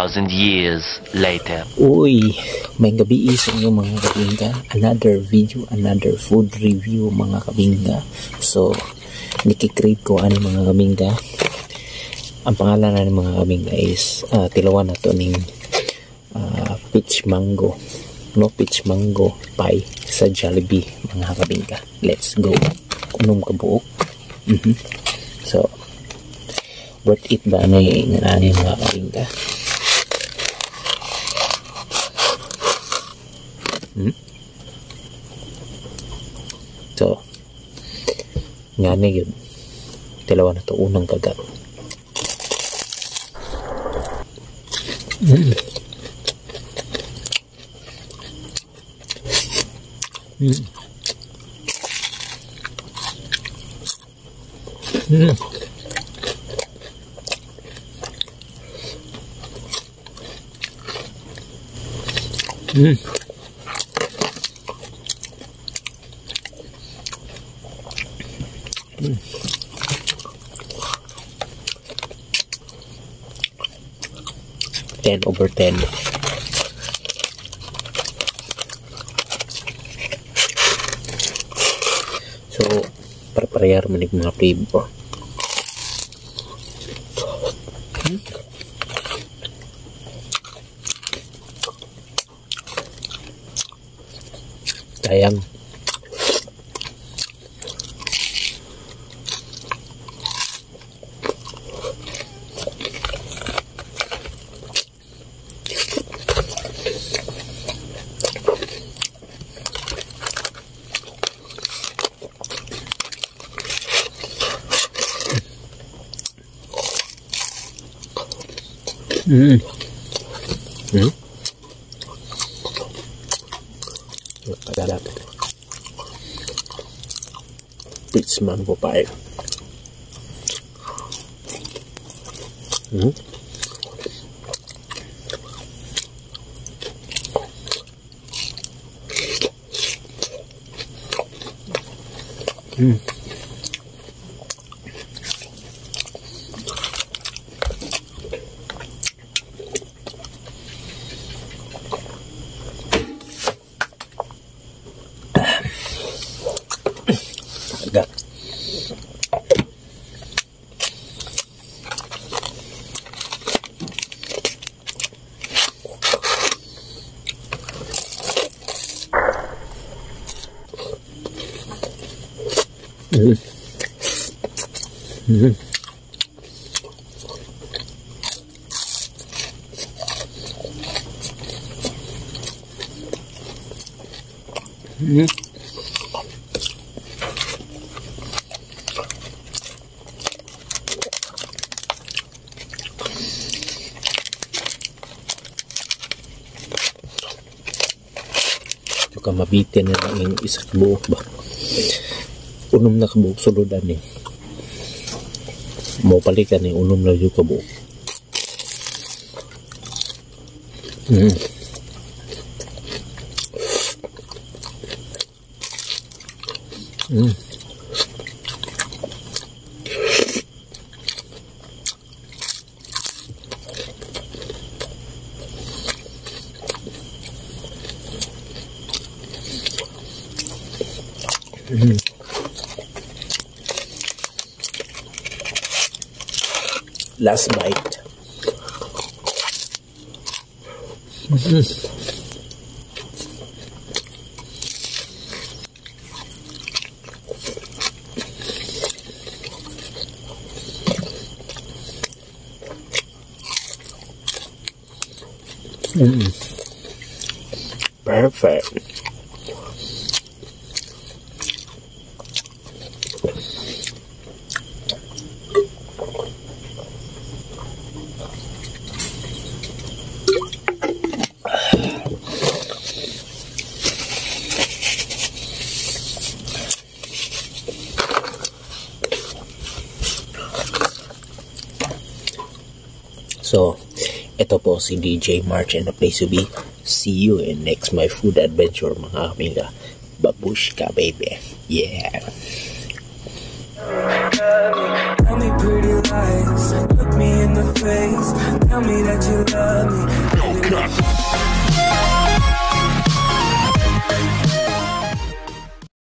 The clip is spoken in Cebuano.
2,000 years later. Uy, may gabi sa inyo, mga kabingga. Another video, another food review, mga kabingga. So, niki-crave ko ani, mga kabingga. Ang pangalan na ng mga kabingga is tilawan na to ning peach mango. No, peach mango pie sa Jollibee, mga kabingga. Let's go. Unom ka buok. So, worth it ba ano yung ani, mga kabingga? So, nga ni yun. Tilawan na to unang kagat. 10 over 10. So, para-parehar man yung mga flavor. Sayang. Kalat. Peach mango pie. Agad. Ka mabitin na lang yung isa ka buok ba. Unom na kabuok suludan ni. Mo palitan ni unom na yung kabuok. Last bite. Perfect. So, ito po si DJ March and the place to be. See you in next my food adventure, mga amiga. Babushka, baby. Yeah. Tell me pretty lies, look me in the face. Tell me that you love me.